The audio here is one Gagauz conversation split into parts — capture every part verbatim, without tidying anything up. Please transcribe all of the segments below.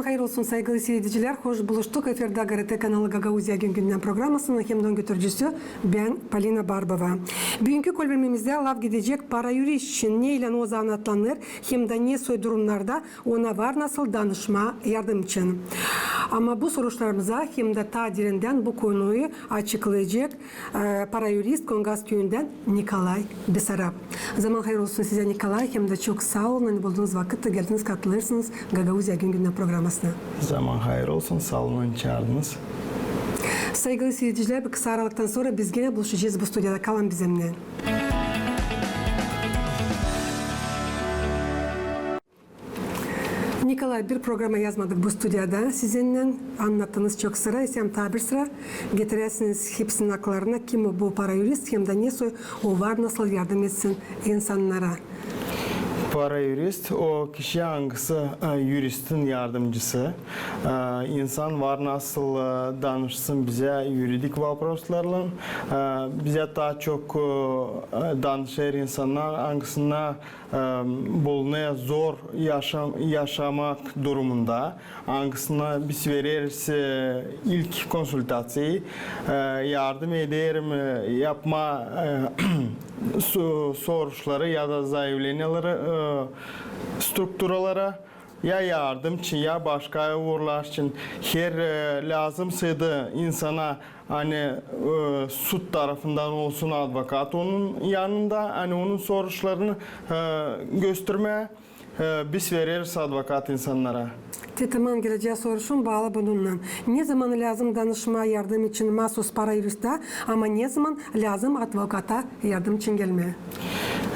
Hayır olsun, saygılı siiredicilär, hoş buluştuk. Efirdä GRT kanalı Gagauziya gün-gündän programasının hem dä götürücüsü bän, Polina Barbova. Büünkü kolbemimizdä laf gidecek paraürist için, neylän o zanaatlanêr hem dä ne soy durumnarda ona var nasıl danışmaa yardım için. Ama bu soruşlarımıza hem dä taa derindän bu konuyu açıklayacek e, paraürist Kongaz küüyündän Nikolay Besarab. Zaman hayır olsun sizä, Nikolay, hem dä çok saa olun, ani buldunuz vakıt da geldiniz, katılêrsınız Gagauziya gün-gündän programasına. Zaman hayır olsun, saa olun, ani çaardınız. Saygılı siiredicilär, bir kısa aralıktan sora biz genä buluşacez bu studiyada. Kalın bizimnän. Nikolay, bir programa yazmadık bu studiyada sizinnän. Annattınız çok sıra, isteerim taa bir sıra getiräsiniz hepsinin aklarına, kim o bu paraürist hem dä ne soy o var nasıl yardım etsin insannara. Paraürist o kişi, angısı, e, üristin yardımcısı. E, insan var nasıl, e, danışsın bizä üridik voproslarlan. E, bizä taa çok, e, danışêr insannar, angısına e, bulunêr zor yaşa-, yaşamak durumunda, angısına biz vereriz, e, ilk konsultaţiyayı, e, yardım ederim, e, yapmaa, e, so-, soruşları ya da zayavleniyaları, e, strukturalara, ya yardım için, ya başka uurlar için. Her, e, lääzımsaydı insana, ani, e, sud tarafından olsun advokat onun yanında, ani onun soruşlarını, e, göstermää, e, biz vereriz advokat insannara. Te tamam, gelecää soruşum baalı bununnan. Ne zaman lääzım danışmaa yardım için maasuz paraüristtä, ama ne zaman lääzım advokata yardım için gelmää?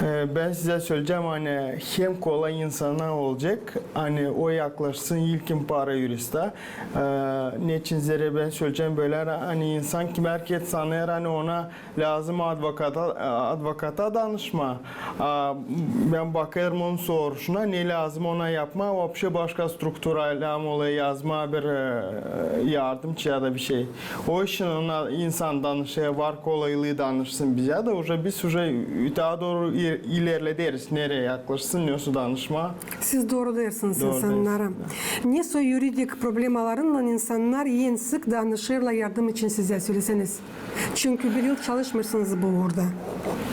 E, bän sizä söleyecäm, ani hem kolay insana olacek, ani o yaklaşsın ilkin paraüristtä. E, neçin zerä bän söleyecäm bölä, ani insan kimär ket sanêr, ani ona lääzım advokata, advokata danışmaa. A, bän bakêrım onun soruşuna, ne lääzım ona yapmaa, вообще başka struktura lääzım olêr yazmaa bir, e, yardımçı ya da bir şey. O için ona insan danışêr, var kolaylıı danışsın bizä da, уже biz уже ötää dooru i-, ilerlederiz, nereyi yaklaşsın, nesoy danışmaa. Siz doorudêrsınız insannara. Nesoy üridik problemalarınnan insannar en sık danışêrlar yardım için sizä, söleseniz. Çünkü bir yıl çalışmêêrsınız bu uurda.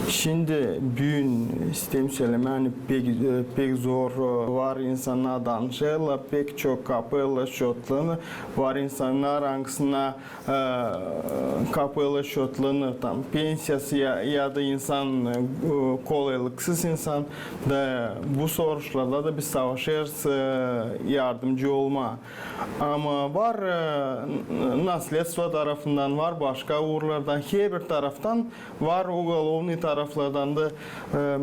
Şindi büün, isteerim sölemää, ani pek, e, pek zor, e, var insannar danışêrlar, pek çok kapêêrlar şotlarını, var insannar, angısına e, kapêêrlar şotlarını, tam, pensiyası ya, ya da insan, e, kolaylıksız insan. Da bu soruşlarda da biz savaşêrız, e, yardımcı olmaa. Ama var, e, n-, nasledstvo tarafından, var başka uurlardan, herbir taraftan, var ugolovnıy taraflardan da. E,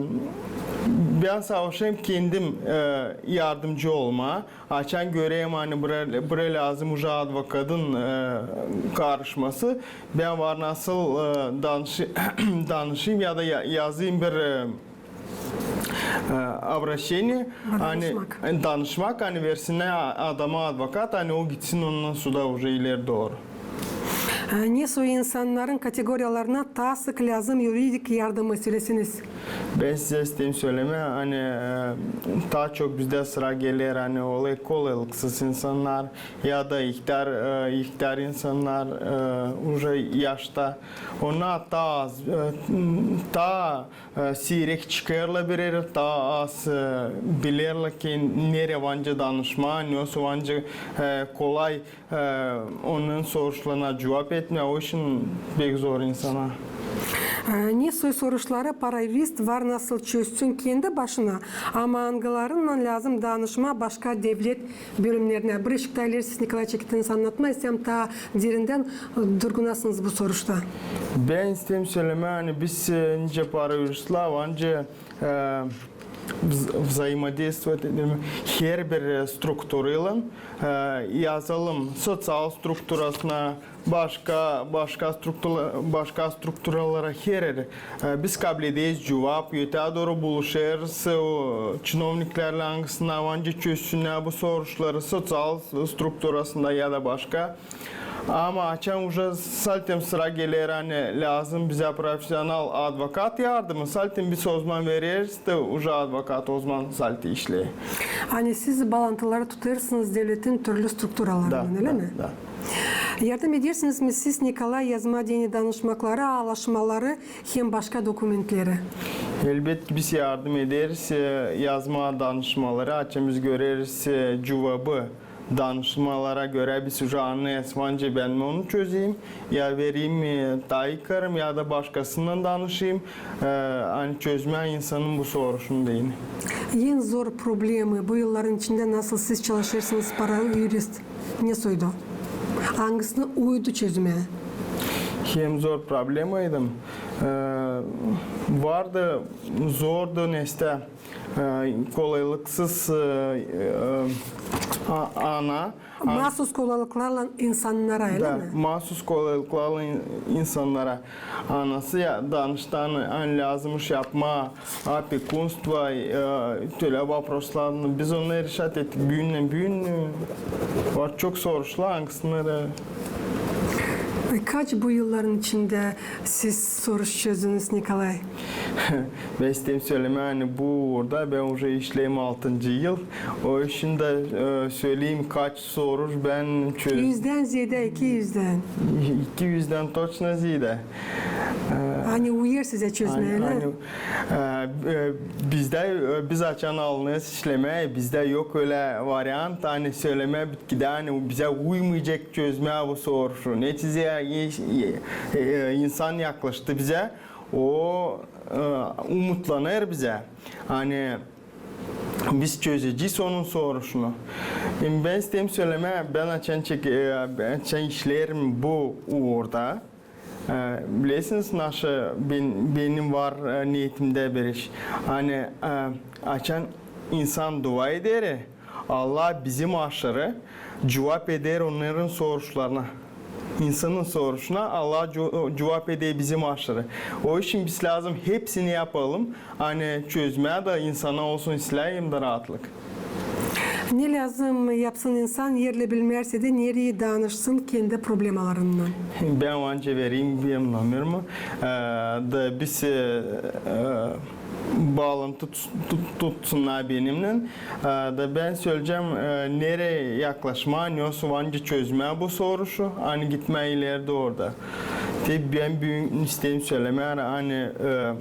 bän savaşêrım kendim, e, yardımcı olmaa. Açan görerim, ani buraya, buraya lääzım уже advokatın, e, karışması, bän var nasıl, e, danışı-, danışayım ya da ya-, yazayım bir, e, e, обращение, ani, e, danışmak, ani versinnär a-, adama advokat, ani o gitsin onunnan suda уже ileri dooru. E, nesoy insannarın kategoriyalarına taa sık lääzım üridik yardımı, söleseniz. Bän sizä isteerim sölemää, ani, e, taa çok bizdä sıra geler, ani olêr kolaylıksız insannar ya da ihtär, e, ihtär insannar, e, уже yaşta. Onnar taa az, e, taa, e, siirek çıkêrlar bir erä, taa az, e, bilerlär ki, nereyi var nicä danışmaa, nesoy var nicä, e, kolay e, onun soruşlarına cuvap etmää, o için pek zor insana. E, nesoy soruşları paraürist var nasıl çözsün kendi başına, ama angılarınnan lääzım danışmaa başka devlet bölümnerinä. Birazcık taa ileri siz, Nikolay, çektiniz annatmaa, isteerim taa derindän, e, durgunasınız bu soruşta. Bän isteerim sölemää, ani biz, e, nicä paraüristlär, var nicä, e, vz-, взаимодействовать edelim herbir, e, strukturaylan, e, yazalım soţial strukturasına, başka, başka struktura-, başka strukturalara her er. E, biz kablederiz cuvap, ötää dooru buluşêrız, e, o, çinovniklärlän, angısına var nicä çözsünnär bu soruşları, soţial strukturasında ya da başka. Ama açan uje saltem sıra geler, ani lääzım bizä profesional advokat yardımı, saltem biz ozaman vereriz da uje advokat ozaman saltem işleer. Ani siz baalantıları tutêrsınız devletin türlü strukturalarınnan, ölä mi? Da, da. Yardım edersiniz mi siz, Nikolay, yazmaa deyni danışmakları, anlaşmaları hem başka dokumentleri? Elbetki, biz yardım ederiz, e, yazmaa danışmaları, açan biz göreriz, e, cuvabı danışmalara görä biz uje annêêrız, bän onu çözeyim, ya vereyim, e, taa ikarım, ya da başkasınnan danışayım, e, ani çözmää insanın bu soruşunu deyni. En zor problemi bu yılların içindä, nasıl siz çalışêrsınız para yurist, ne soydu? Angısına uydu çözmää? En zor problemaydı, e, vardı, zordu nestä, e, kolaylıksız, e, e, a-, ana. Maasuz kolaylıklarlan insannara, ölä mi? Da, maasuz kolaylıklarlan in-, insannara. Anası ya danıştı, ani lääzımmış yapmaa opekunstvo, e, tölä voproslarını. Biz onu решать ettik büündän büün. E, var çok soruşlar, angısını da. E, kaç bu yılların içindä siz soruş çözdünüz, Nikolay? Bän isteerim sölemää, ani bu uurda bän uje işleerim altıncı yıl. O işin dä, e, söleyim, kaç soruş bän çöz- Üzdän zeedä, iki üzdän. İki üzdän toçno zeedä. E, ani uyêr sizä çözmää, ölä mi? Ani, e, e, bizdä, e, biz açan alınêrız işlemää, bizdä yok ölä variant, ani sölemää bitkidä, ani bizä uymayacek çözmää bu soruşu. Neçizä, e, e, e, insan yaklaştı bizä, o, e, umutlanêr bizä. Ani biz çözecez onun soruşunu. E, bän isteerim sölemää, bän açan çek-, e, bän açan işleerim bu uurda. E, bilersiniz, naşı, bän-, benim var, e, neetimdä bir iş. Ani, e, açan insan dua eder, Allah bizim aşırı cuvap eder onnarın soruşlarına. İnsanın soruşuna Allah cu-, cuvap eder bizim aşırı. O işin biz lääzım hepsini yapalım, ani çözmää dä insana olsun islää hem dä raatlık. Ne lääzım yapsın insan, erli bilmärse dä nereyi danışsın kendi problemalarından? Bän var nicä vereyim benim nomerimi. E, da biz, e, e, baalantı tut-, tut-, tutsunnar benimnän. E, da bän söleyecäm, e, nereyi yaklaşmaa, nesoy var nicä çözmää bu soruşu, ani gitmää ileri dooru da. Te bän büün isteerim sölemää, ani, e,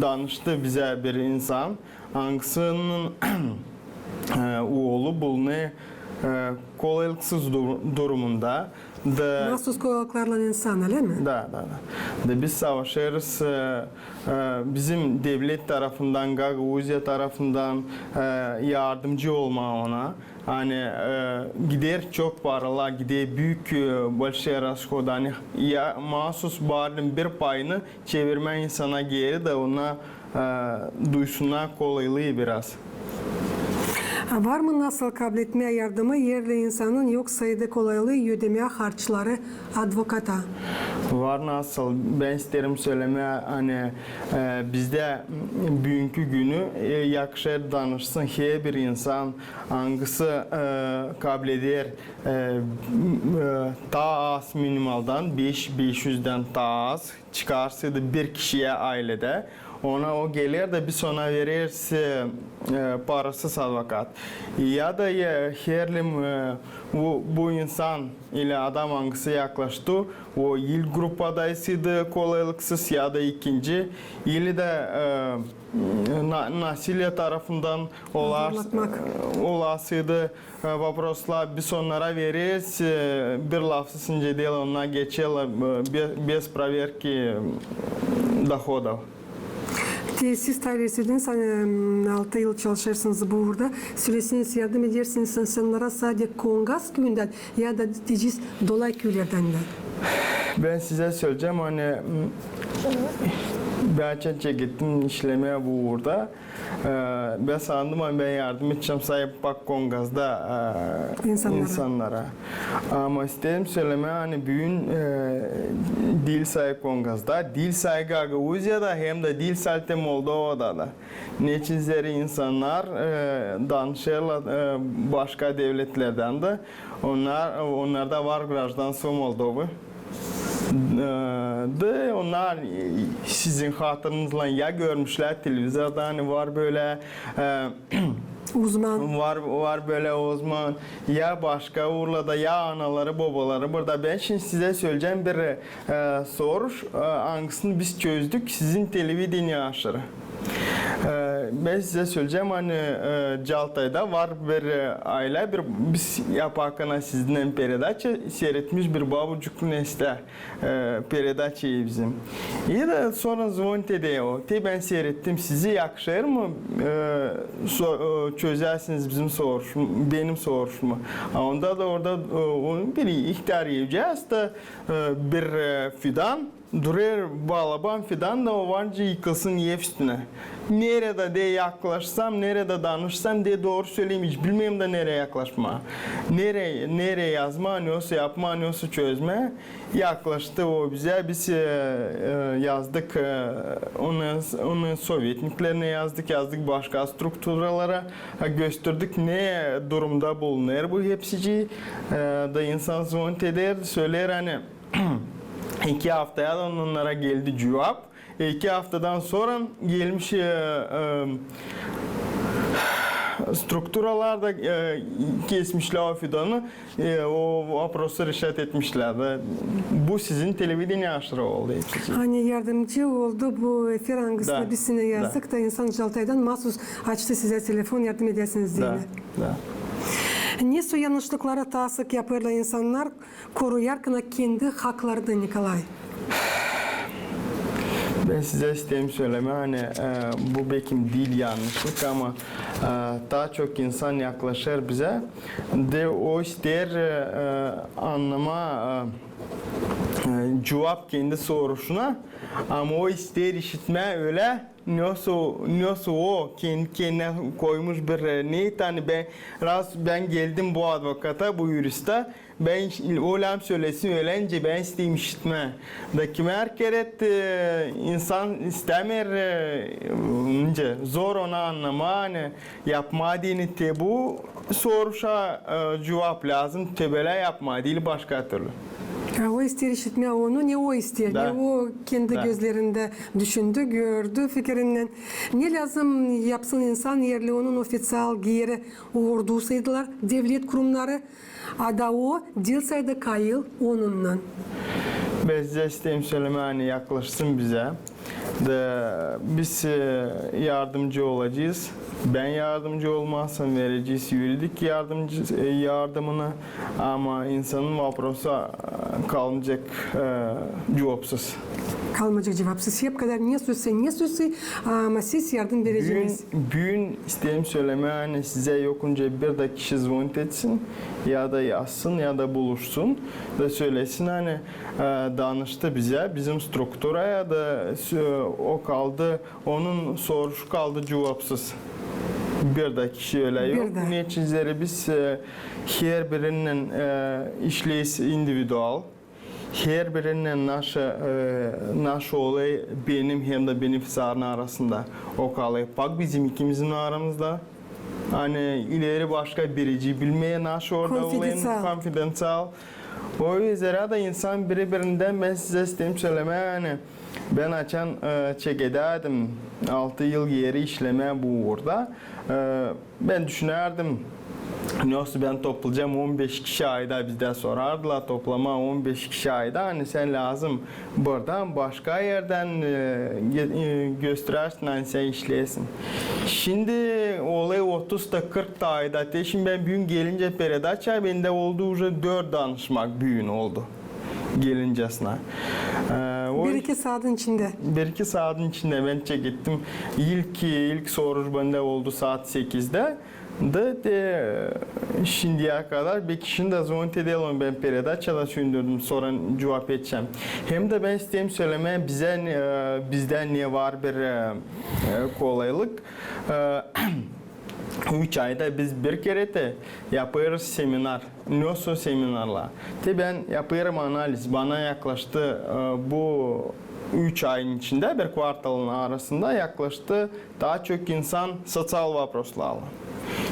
danıştı bizä bir insan, angısının, e, oolu bulunêr, e, kolaylıksız dur-, durumunda. Da maasuz kolaylıklarlan insan, ölä mi? Da, da, da. Da biz savaşêrız, e, e, bizim devlet tarafından, Gagauziya tarafından, e, yardımcı olmaa ona. Ani, e, gider çok paralar, gider büük, e, большие расходы. Ani ya, maasuz barın bir payını çevirmää insana geeri da ona, e, duysunnar kolaylıı biraz. A var mı nasıl kabletmää yardımı erli insanın yok sayıda kolaylıı ödemää harçları advokata? Var nasıl. Bän isteerim sölemää, ani, e, bizdä büünkü günü, e, yakışêr danışsın herbir insan, angısı, e, kableder, e, m-, e, taa az minimaldan, beş, beş üzdän taa az çıkarsaydı bir kişiyä ayledä, ona o geler da biz ona vereriz, e, e, parasız advokat. Ya da, e, herlim, e, bu, bu insan ili adam angısı yaklaştı, o ilk grupadaysaydı kolaylıksız ya da ikinci, ili dä, e, na-, насилие tarafından olar-, e, olasaydı, e, voproslar, biz onnara vereriz, e, bir lafsız nicä diil, onnar geçerlär, e, be-, без проверки доходов. Te siz taa ileri sölediiniz, ani, m, altı yıl çalışêrsınız bu uurda. Söleseniz, yardım edersiniz insannara sade Kongas küüyündän ya da deyecez dolay küülerdän dä? Bän sizä söleyecäm, ani, m, Bän açan çekettim işlemää bu uurda, e, bän sandım, ani bän yardım edecäm say bak kongazda, e, insannara. Ama isteerim sölemää, ani büün, e, diil say kongazda, diil say Gagauziyada, hem dä diil sadä Moldovada da. Neçin üzeri insannar, e, danışêrlar, e, başka devletlerdän dä. Onnar, onnarda var graždanstvo Moldovı. E, da onnar, e, sizin hatırınızlan ya görmüşlär televizorda, ani var bölä, e, uzman. Var, var bölä uzman, ya başka uurlarda, ya anaları, bobaları burada. Bän şindi sizä söleyecäm bir, e, soruş, e, angısını biz çözdük sizin televideniya aşırı. E, bän sizä söleyecäm, ani, e, Caltayda var bir, e, aylä, bir, biz yaparkan sizinnän peredaça, seeretmiş bir babucuk nesä, e, peredaçayı bizim. İ da sora zvonit edä o. Te bän seerettim sizi, yakışêr mı, e, so-, e, çözersiniz bizim soruş-, benim soruşumu. A onda da orada, e, onun bir ihtär evcääz da, e, bir, e, fidan durêr, balaban fidan da o var nicä yıkılsın ev üstünä. Neredä dä yaklaşsam, neredä danışsam, dä dooru söleyim, hiç bilmeerim dä neredä yaklaşmaa. Neredä, neredä yazmaa, nesoy yapmaa, nesoy çözmää. Yaklaştı o bizä, biz, e, e, yazdık, e, onu, onu sovetniklerinä yazdık, yazdık başka strukturalara, e, gösterdik, ne durumda bulunêr bu hepsicii. E, da insan zvonit eder, söleer, ani iki aftaya da onnara geldi cuvap. E, iki aftadan sora gelmiş, e, e, strukturalar da, e, kesmişlär o fidanı, e, o voprosı reşat etmişlär. Da bu sizin televideniya aşırı oldu hepsi. Ani yardımcı oldu bu efir, angısını biz sizinä yazdık da insan Caltaydan masus açtı sizä telefon, yardım edäsiniz deyni. Da. Nesoy yanlışlıkları taa sık yapêrlar insannar, koruyarkan kendi haklarını, Nikolay? Bän sizä isteerim sölemää, ani, e, bu bekim diil yannışlık, ama, e, taa çok insan yaklaşêr bizä. Da o isteer, e, annamaa, e, e, cuvap kendi soruşuna, ama o isteer işitmää ölä, nesoy, nesoy o ken-, kendinä koymuş bir, e, neyt, ani bän, raz bän geldim bu advokata, bu yurista, bän iş-, o lääzım sölesin ölä, nicä bän isteerim işitmää. Da kimär kerä, e, insan istämeer, e, nicä, zor ona annamaa, ani yapmaa deyni te bu soruşa, e, cuvap lääzım, te bölä yapmaa, diil başka türlü. A o isteer işitmää onu, ne o isteer, ne o kendi gözlerindä düşündü, gördü fikirinnän. Ne lääzım yapsın insan, erli onun ofiţial geeri uurdusaydılar devlet kurumnarı, a da o diil saydı kayıl onunnan. Bän sizä isteerim sölemää, ani yaklaşsın bizä. Da biz, e, yardımcı olacez. Bän yardımcı olmazsam, verecez yuridik yardımcı, e, yardımını. Ama insanın voprosu, e, kalmayacek, e, cuvapsız. Kalmayacek cuvapsız. Hep kadar ne sözsä, ne sözsä, ama siz yardım vereceniz. Büün, büün isteerim sölemää, ani sizä yok nicä bir dä kişi zvonit etsin, ya da yazsın, ya da buluşsun, da sölesin, ani, e, danıştı bizä, bizim strukturaya da sö-, o kaldı, onun soruşu kaldı cuvapsız. Bir dä kişi ölä yok. Neçin üzeri biz, e, herbirinnän, e, işleeriz individual. Herbirinnän naşı, e, naşı olêr benim hem dä benefisarın arasında. O kalêr pak bizim ikimizin aramızda. Ani ileri başka biricii bilmeer, naşı orada olêr konfidenţial. O üzerä dä insan biri-birindän, bän sizä isteerim sölemää, ani bän açan, e, çekedärdim altı yıl geeri işlemää bu uurda. E, bän düşünärdim, nesoy bän toplayacam on beş kişi ayda, bizdä sorardılar toplamaa on beş kişi ayda, ani sän lääzım buradan, başka erdän, e, ge-, e, gösterersin, ani sän işleersin. Şindi olêr otuz da, kırk da ayda. Te şindi bän büün gelincä peredaça, bendä oldu uje dört danışmak büün oldu. Gelincäsinä. E, o bir-iki saatın içindä. Bir-iki saatın içindä bän çekettim. İlk, ilk soruş bendä oldu saat sekizdä. Da te şindiyä kadar bir kişinin dä zvonit edäl, onu bän peredaçada süündürdüm, sora cuvap edecäm. Hem dä bän isteerim sölemää bizä, e, bizdä ne var bir, e, e, kolaylık. E, üç ayda biz bir kerä te yapêrız seminar. Nesoy seminarlar? Te bän yapêrım analiz. Bana yaklaştı, e, bu üç ayın içindä, bir kvartalın arasında yaklaştı taa çok insan soţial voproslarlan.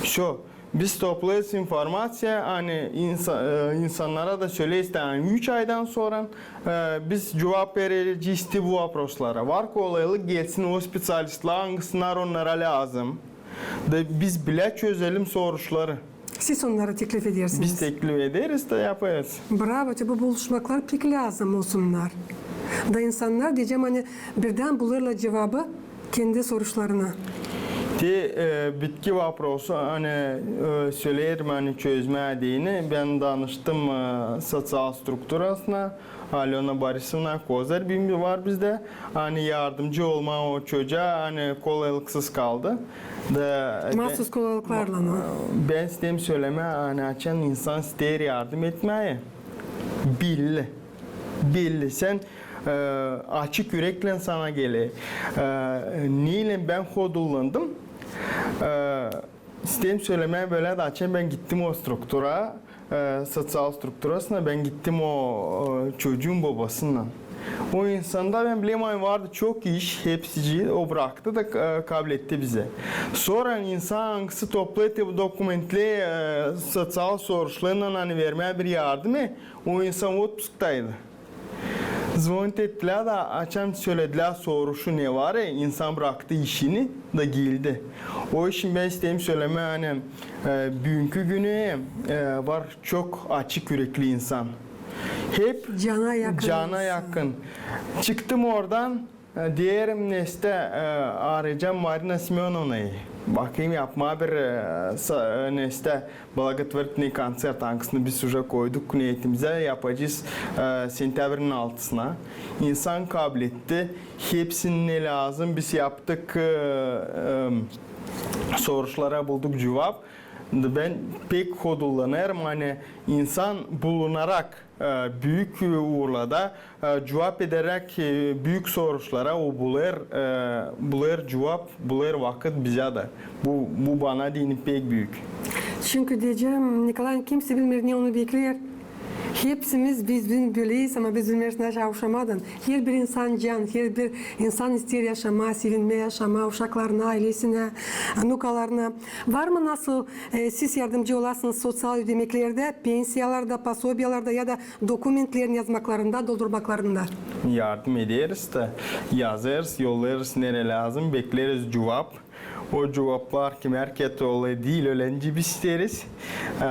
Всё. Biz toplêêrız informaţiya, ani insa-, e, insannara da söleeriz, ani üç aydan sora, e, biz cuvap verecez te bu voproslara. Var kolaylık, gelsin o speţialistlär, angısınnar onnara lääzım. Da biz bilä çözelim soruşları. Siz onnara teklif edersiniz. Biz teklif ederiz da yapêrız. Bravo, te bu buluşmaklar pek lääzım olsunnar. Da insannar, deyecäm, ani birdän bulêrlar cuvabı kendi soruşlarına. Te, e, bitki voprosu, ani, e, söleerim, ani çözmää deyni, bän danıştım, e, soţial strukturasına, Alöna Borisovna Kozar bir var bizdä. Ani yardımcı olmaa o çocaa, ani kolaylıksız kaldı. Da, e, maasuz kolaylıklarlan o. Bän isteerim sölemää, ani açan insan isteer yardım etmää, belli. Belli. Sän, e, açık üreklän sana geler. E, neylän bän hodullandım? E, isteerim sölemää bölä, da açan bän gittim o struktura, e, soţial strukturasına, bän gittim o, e, çocuun bobasınnan. O insanda bän bilerim, ani vardı çok iş, hepsicii, o braktı da, e, kabletti bizä. Sora insan, angısı toplêêr te bu dokumentleri, e, soţial soruşlarlan, ani vermää bir yardım, e, o insan otpusktaydı. Zvonit ettilär da, açan söledilär soruşu ne var, e, insan braktı işini da geldi. O için bän isteerim sölemää, ani, e, büünkü günü, e, var çok açık ürekli insan. Hep cana yakın. Çıktım oradan, e, deerim, neştä, e, arayacam Marina Semönovnayı. Bakayım yapmaa bir, e, sa-, e, neştä благотворительный koncert, angısını biz uje koyduk neetimizä, yapacez, e, sentyabrinin altısına. İnsan kabletti. Hepsini ne lääzım biz yaptık, e, e, soruşlara bulduk cuvap. Bän pek hodullanêrım, ani insan bulunarak, e, büük uurlarda, e, cuvap ederäk, e, büük soruşlara o bulêr, e, bulêr cuvap, bulêr vakıt bizä dä. Bu, bu bana deyni pek büük. Çünkü deyecäm, Nikolay, kimsey bilmeer, ne onu bekleer. Hepsimiz biz büünkü bölä, ama biz bilmeeriz, neşä avuşamadan. Herbir insan can, herbir insan isteer yaşamaa, sevinmää, yaşamaa, uşaklarına, ailesinä, nukalarına. Var mı nasıl, e, siz yardımcı olasınız soţial ödemeklerdä, pensiyalarda, posobiyalarda ya da dokumentlerin yazmaklarında, doldurmaklarında? Yardım ederiz da, yazêrız, yollêêrız, nereyi lääzım, bekleeriz cuvap. O cuvaplar kimär kerä olêr diil, ölä nicä biz isteeriz. E,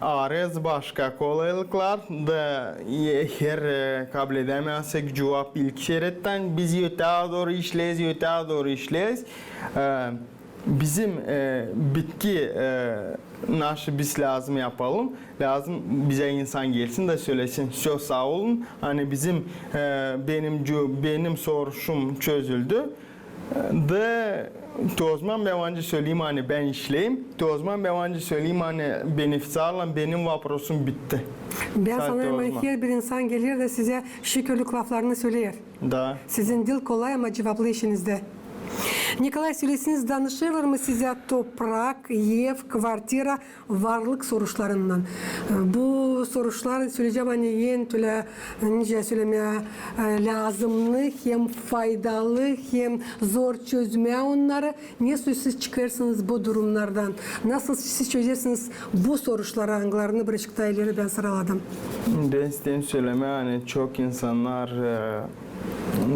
arêêrız başka kolaylıklar da, e, eer, e, kabledämeersek cuvap ilk serettän, biz ötää dooru işleeriz, ötää dooru işleeriz. E, bizim, e, bitki, e, naşı biz lääzım yapalım, lääzım bizä insan gelsin da sölesin: söz saa olun, ani bizim, e, benim cu-, benim soruşum çözüldü. Da tozaman bän ancak söleyim, ani bän işleerim. Tozaman bän ancak söleyim, ani beneficiarlan benim voprosum bitti. Bän sanêrım, herbir insan geler da sizä şükürlük laflarını söleer. Da. Sizin diil kolay, ama cuvaplı işinizdä. Nikolay, sölesin, danışêrlar mı sizä toprak, ev, kvartira, varlık soruşlarından. Bu soruşlar, söleyecäm, ani en tölä, nicä sölemää, e, lääzımnı hem faydalı, hem zor çözmää onnarı. Nesoy siz çıkêrsınız bu durumnardan? Nasıl siz çözersiniz bu soruşları, angılarını birazcık taa ileri bän sıraladım? Bän isteerim sölemää, ani çok insannar, e,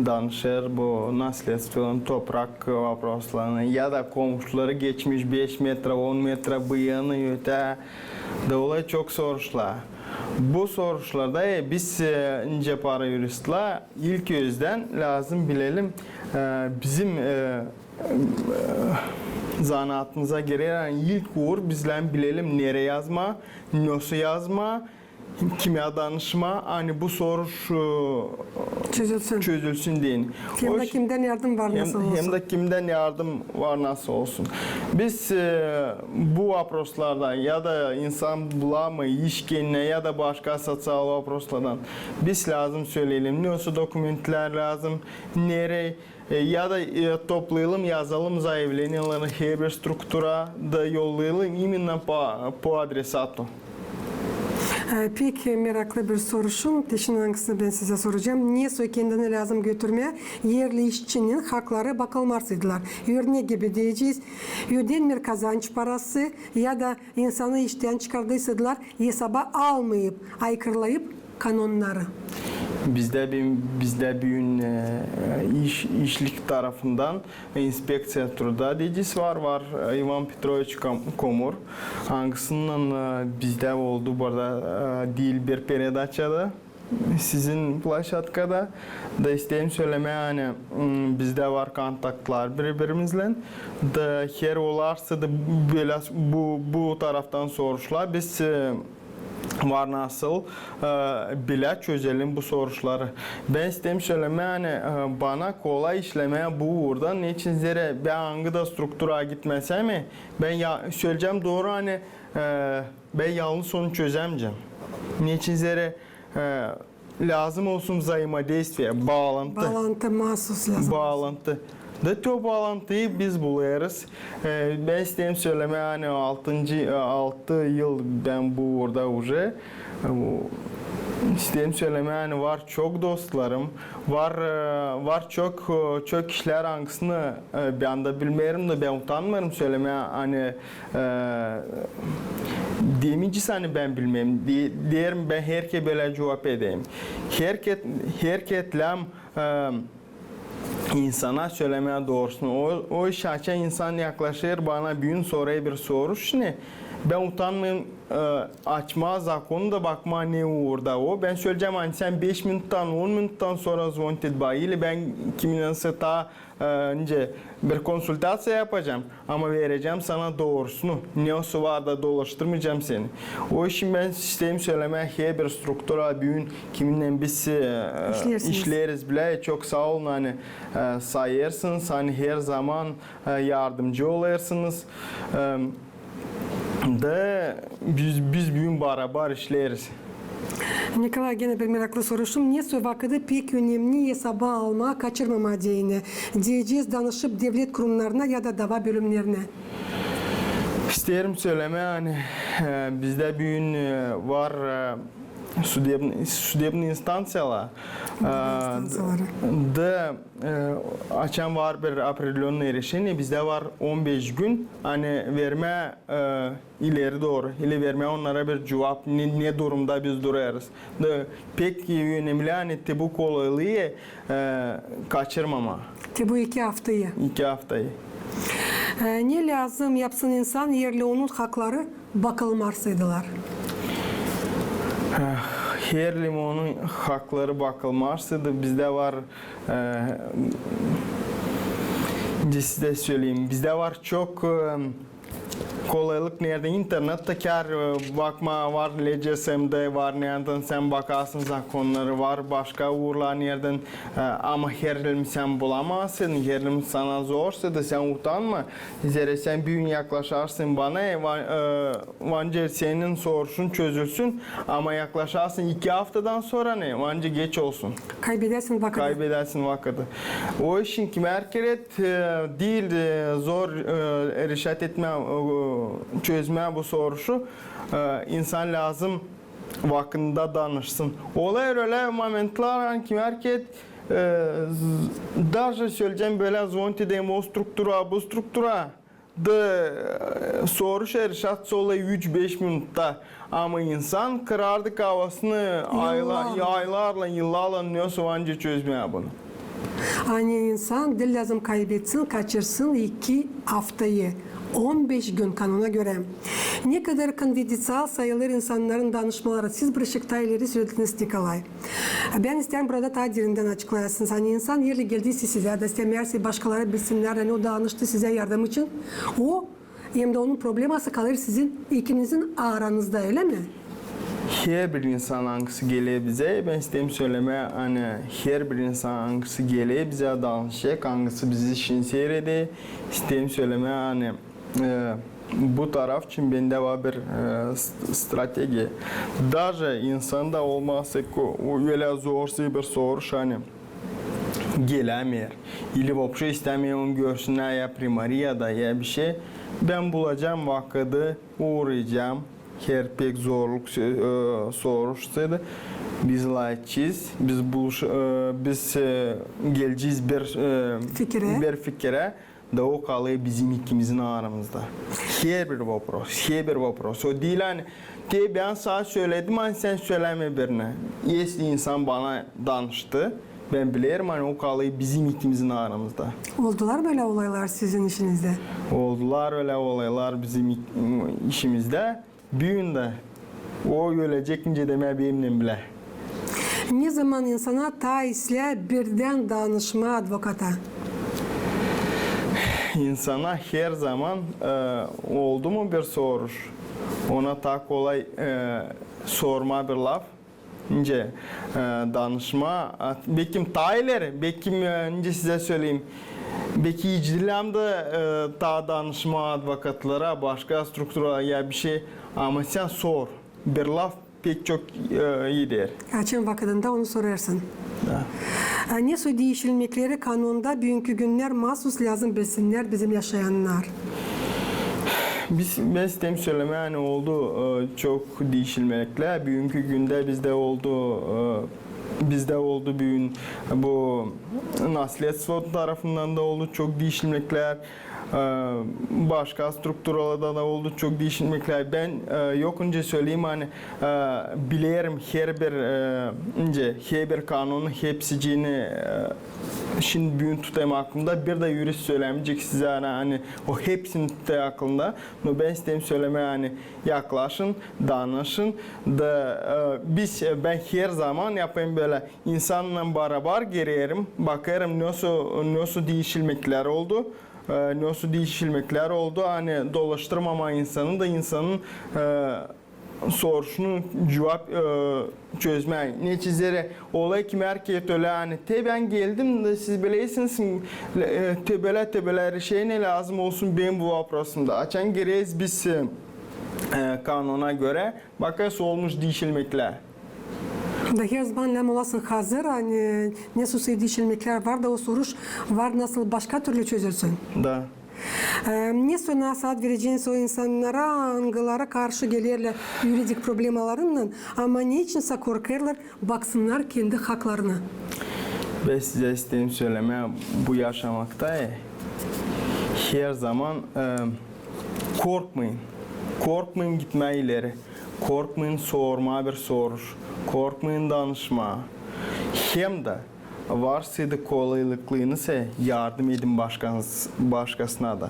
danışêr bu nasledstvodan toprak voproslarını, ya da komşuları geçmiş beş metra, on metra bıyığını ötää. Da olêr çok soruşlar. Bu soruşlarda, e, biz, e, nicä para yuristlär, ilk özdän lääzım bilelim, e, bizim, e, e, zanaatımıza gerer, ani ilk uur biz lääzım bilelim, nereyi yazmaa, nesoy yazmaa, kimä danışmaa, ani bu soruş, e, çözülsün deyni. Hem dä kimdän yardım var, hem dä kimdän yardım var, nasıl olsun. Biz, e, bu voproslardan ya da insan bulamêêr iş kendinä ya da başka soţial voproslardan, biz lääzım söleyelim, ne olsun dokumentlär lääzım, nereyi, e, ya da, e, toplayalım, yazalım zayavleniyeleri herbir struktura da yollayalım imenno po, po adresatu. E, pek meraklı bir soruşum, peşin angısını bän sizä soracam. Ne soy kendinä lääzım götürmää, erli işçinin hakları bakılmarsaydılar? Örnek gibi deyecez, ödenmeer kazanç parası ya da insanı iştän çıkardıysaydılar, esaba almayıp, aykırılayıp kanonnarı. Bizdä büün, bizdä büün, e, iş, işlik tarafından inspekţiya truda deyecez var, var, e, İvan Petroviç Kom-, Komur. Angısınnan, e, bizdä oldu burada, e, diil bir peredaçada, sizin ploşadkada. Da isteerim sölemää, ani, m, bizdä var kontaktlar biri-birimiznän. Da her olarsa da bölä bu, bu taraftan soruşlar, biz, e, var nasıl, e, bilä çözelim bu soruşları. Bän isteerim sölemää, ani, e, bana kolay işlemää bu uurdan. Neçin zerä bän angı da strukturaya gitmäsem, bän ya, söleyecäm dooru, ani, e, bän yalnız onu çözämeyecäm. Neçin zerä, e, lääzım olsun взаимодействие, baalantı. Baalantı, maasuz lääzım. Baalantı. Da te o baalantıyı biz bulêrız. E, bän isteerim sölemää, ani altıncı, e, altı yıl bän bu uurda уже. E, bu, isteerim sölemää, ani var çok dostlarım, var, e, var çok, e, çok işlär, angısını, e, bän dä bilmeerim da bän utanmêêrım sölemää, ani, e, demeyecez, ani bän bilmeerim. De-, deerim, bän herkerä bölä cuvap ederim. Herker-, herkerä, e, insana sölemää doorusunu. O, o iş açan insan yaklaşêr bana büün, sorêr bir soruş, ne? Bän utanmêêrım, e, açmaa zakonu da bakmaa, ne uurda o. Bän söleyecäm, ani sän beş minuttan, on minuttan sora zvonit et bana, ili bän kiminnänsä taa, e, nicä, bir konsultaţiya yapacam, ama verecäm sana doorusunu. Ne olsa var da dolaştırmayacam seni. O işin bän isteerim sölemää, herbir struktura büün kiminnän biz, e, işleeriz bilä, çok saa olun, ani, e, sayêrsınız, ani herzaman, e, yardımcı olêrsınız. E, da biz, biz büün barabar işleeriz. Nikolay, genä bir meraklı soruşum. Ne soy vakıdı pek önemni esaba almaa, kaçırmamaa deyni? Deyecez, danışıp devlet kurumnarına ya da dava bölümnerinä. İsteerim sölemää, ani, e, bizdä büün, e, var, e, судебный, судебный instanţiyalar. E, instanţiyaları. Da, e, açan var bir определённое решение, bizdä var on beş gün, ani vermää, e, ileri dooru, ili vermää onnara bir cuvap, ne, ne durumda biz durêrız. Da pek önemli, ani te bu kolaylıı, e, kaçırmamaa. Te bu iki aftayı. İki aftayı. E, ne lääzım yapsın insan, erli onun hakları bakılmarsaydılar? E, erli onun hakları bakılmarsaydı, bizdä var, e, nicä sizä söleyim, bizdä var çok, e, kolaylık, neredän internet takar, e, bakmaa var, L C S M D var, neredän sän bakarsın zakonnarı, var başka uurlar neredän, e, ama erli sän bulamarsın, erli sana zorsaydı, sän utanma. Zerä sän büün yaklaşarsın bana, e, va-, e, vancı senin soruşun çözülsün, ama yaklaşarsın iki aftadan sora, ne, vancı geç olsun. Kaybedersin vakıdı. Kaybedersin vakıdı. O işin kimär kerä e, diil, e, zor, e, решать etmää, e, çözmää bu soruşu, e, insan lääzım vakıdında danışsın. Olêr ölä momentlar, ani kimär kerä, e, z-, даже söleyecäm bölä, zvonit ederim o struktura, bu struktura, da, e, soruş решаться olêr üç-beş minutta. Ama insan kırardı kafasını ayla-, aylarlan, yıllarlan, ne olsa vancı çözmää bunu. Ani insan diil lääzım kaybetsin, kaçırsın iki aftayı, on beş gün kanuna görä. Ne kadar konfidenţial sayılêr insannarın danışmaları, siz bir şıkta ileri sölediniz, Nikolay. Bän isteerim burada taa derindän açıklayasınız. Ani insan erli geldiyse sizä, da isteerim, meerse başkaları bilsinnär, ani o danıştı sizä yardım için, o hem dä onun probleması kalêr sizin ikinizin aranızda, ölä mi? Herbir insan, angısı geler bizä, bän isteerim sölemää, ani herbir insan, angısı geler bizä danışacek, angısı bizi şindi siredä, isteerim sölemää, ani, e, bu taraf için bendä var bir, e, st-, strategiya. Daje insan da olmasa, ko-, o ölä zor bir soruş, ani gelämeer. Ili vopşe istämeer onu görsünnär ya primariyada, ya bişey. Bän bulacam vakıdı, uurayacam. Her pek zorluk sö-, e, soruşsaydı, biz lafedecez, biz buluş-, e, biz, e, gelecez bir, e, fikirä. Bir fikirä, da o kalêr bizim ikimizin aramızda. Herbir vopros, herbir vopros. O diil, ani, te bän sana söledim, ani sän söläme birinä. Esli insan bana danıştı, bän bilerim, ani o kalêr bizim ikimizin aramızda. Oldular mı ölä olaylar sizin işinizdä? Oldular ölä olaylar bizim ik-, işimizdä. Büün dä o ölecek, nicä demää, benimnän bilä. Ne zaman insana taa islää birdän danışmaa advokata? İnsana her zaman, e, oldu mu bir soruş, ona taa kolay, e, sormaa bir laf, nicä, e, danışmaa, a, bekim taa ileri, bekim, e, nicä sizä söleyim, beki hiç diil dä, e, taa danışmaa advokatlara, başka strukturalara ya bişey, ama sän sor, bir laf pek çok, e, eder. Açan vakıdında onu sorêrsın. Da. A, ne soy diişilmekleri kanonda büünkü günnär maasuz lääzım bilsinnär bizim yaşayannar? Biz, bän isteerim sölemää, ani oldu, e, çok diişilmeklär. Büünkü gündä bizdä oldu, e, bizdä oldu büün bu nasledstvo tarafından da oldu çok diişilmeklär. E, başka strukturalarda da oldu çok diişilmeklär. Bän, e, yok nicä söleyim, ani, e, bilerim herbir, e, nicä, herbir kanonun hepsicini, e, şindi büün tutêrım aklımda, bir dä yürüst sölämeyecek sizä, ani, ani o hepsini tutêr aklımda. No bän isteerim sölemää, ani, yaklaşın, danışın. Da, e, biz, e, bän her zaman yapêrım bölä, insannan barabar girerim, bakêrım, nesoy, nesoy diişilmeklär oldu. E, nesoy diişilmeklär oldu, ani dolaştırmamaa insanı da insanın, e, soruşunu cuvap, e, çözmää. Neçizerä olêr ki, herkez ölä, ani, te bän geldim da siz bilersiniz, e, te bölä, te bölä reşeniya lääzım olsun benim bu voprosumda. Açan gireriz biz, e, e, kanona görä, bakêrız, olmuş diişilmeklär. Da her zaman lääzım olasın hazır, ani nesoy diişilmeklär var da o soruş var nasıl başka türlü çözülsün. Da. E, nesoy nasaat vereceniz o insannara, angıları karşı gelerlär yuridik problemalarınnan, ama neçinsä korkêrlar baksınnar kendi haklarına? Bän sizä isteerim sölemää, bu yaşamakta, e, her zaman, e, korkmayın. Korkmayın gitmää ileri. Korkmayın sormaa bir soruş. Korkmayın danışmaa. Hem dä varsaydı kolaylıklarınız, e, yardım edin başkas-, başkasına da.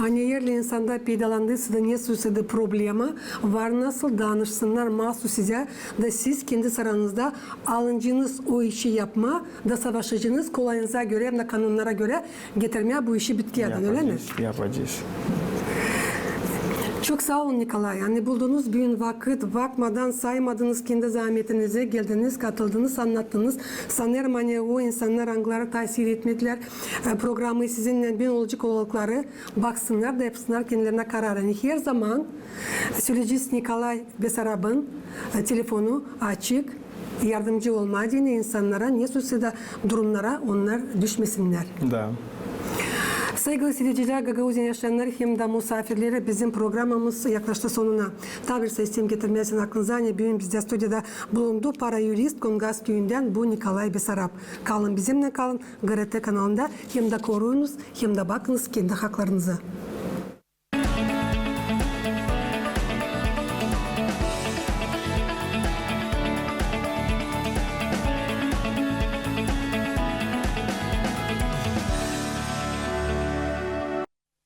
Ani eer insanda peydalandıysa da nesoy da problema, var nasıl danışsınnar maasuz sizä, da siz kendi aranızda alıncanız o işi yapmaa, da savaşacanız kolayınıza görä, hem dä kanonnara görä getirmää bu işi bitkiyädän, ölä mi? Yapacez, yapacez. Çok saa olun, Nikolay. Ani buldunuz büün vakıt, bakmadan saymadınız kendi zaametinizi, geldiniz, katıldınız, annattınız. Sanêrım, ani o insannar, angıları taasir etmedilär, e, programayı sizinnän, büün olacek olayları baksınnar da yapsınnar kendilerinä karar. Ani her zaman söleyecez Nikolay Besarabın, e, telefonu açık, yardımcı olmaa deyni insannara, nesoy da durumnara onnar düşmesinnär. Da. Saygılı siiredicilär, Gagauziyanı yaşayannarı hem dä musaafirleri, bizim programamız yaklaştı sonuna. Taa bir saa isteerim getirmää sizin aklınıza, ani büün bizdä studiyada bulundu para-yurist Kongas küüyündän bu Nikolay Besarab. Kalın bizimnän, kalın GRT kanalında, hem dä koruyunuz, hem dä bakınız kendi haklarınıza.